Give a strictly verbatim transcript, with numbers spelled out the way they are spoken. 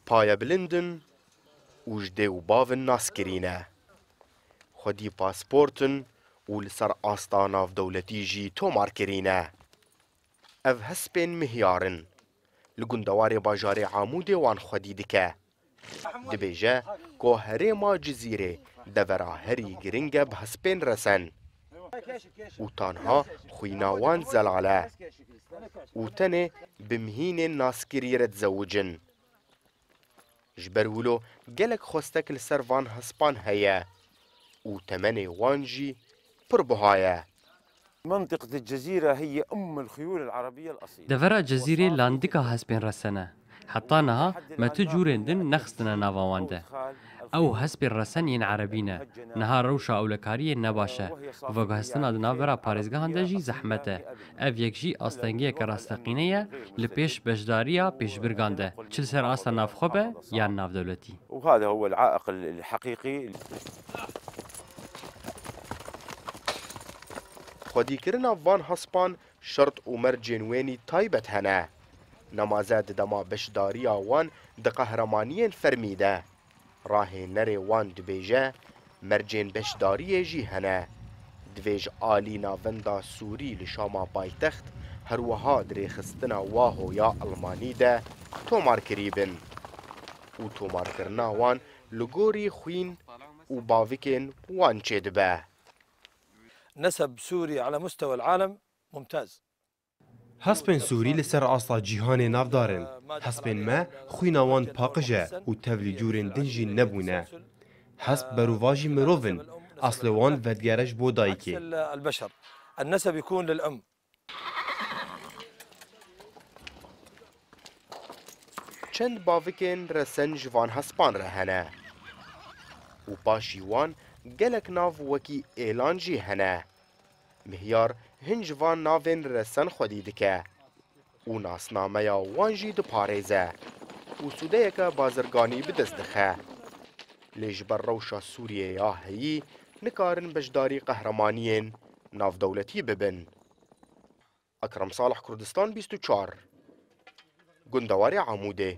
Payebilind in û ji dê û bav in naskirî ne. Xwedî pasport in û li ser asta navdewletî jî tomarkirî ne. Ev hespên mihyar in. Li gundewarê bajarê Amûdê wan xwedî dike. Dibêje ku herêma Cizîrê devera herî giring e bi hespên resen û tanha xwîna wan zelal e û tenê bi mihînên naskirî re dizewicin. Ji ber wilo gelek xwestek li ser van hespan heye û temenê wan jî pir buha ye. منطقة الجزيرة هي أم الخيول العربية الأصيلة. Devera Cezîrê landika hespên resen e. Heta niha me tu cûrên din nexistine nava wan de. Ew hespên resen yên erebî ne. Niha rewşa ewlekariyê ne baş e. Veguhestina di navbera parêzgehan de jî zehmet e. Ev yek jî astengiyeke rasteqîne ye li pêş beşdariya pêşbirgan de. Çi li ser asta navxwe be yan navdewletî. وهذا هو العائق الحقيقي. Xwedîkirina van hespan şert û mercên wênî taybet hene. Nemaze di dema beşdariya wan di qehremaniyên fermî de. Rahênerê wan dibêje, mercên beşdariyê jî hene. Divê ji alî Navenda Sûrî li Şama paytext, her wiha di rêxistina Waho ya Elmanî de tomarkirî bin û tomarkirina wan li gorî xwîn û bavikên wan çêdibe. نسب سوريا على مستوى العالم ممتاز. Hespên Sûrî li ser asta cîhanê navdar in. Hespên me xwîna wan paqij e û tevlî cûrên din jî nebûne. Hesp berovajî mirov in. Aslê wan vedigere ji bo dayikê. عكس ال-، البشر. النسب يكون للأم. Çend bavikên resen ji van hespan re hene û paşî wan gelek nav wekî êlan jî hene. Mihyar hin ji van navên resen xwedî dike û nasnameya wan jî diparêze û sûdeyeke bazirganî bi dest dixe. Lê ji ber rewşa Sûriyê ya heyî nikarin beşdarî qehremaniyên navdewletî bibin. Ekrem Salih, Kurdistan bîst û çar, gundewarê Amûdê.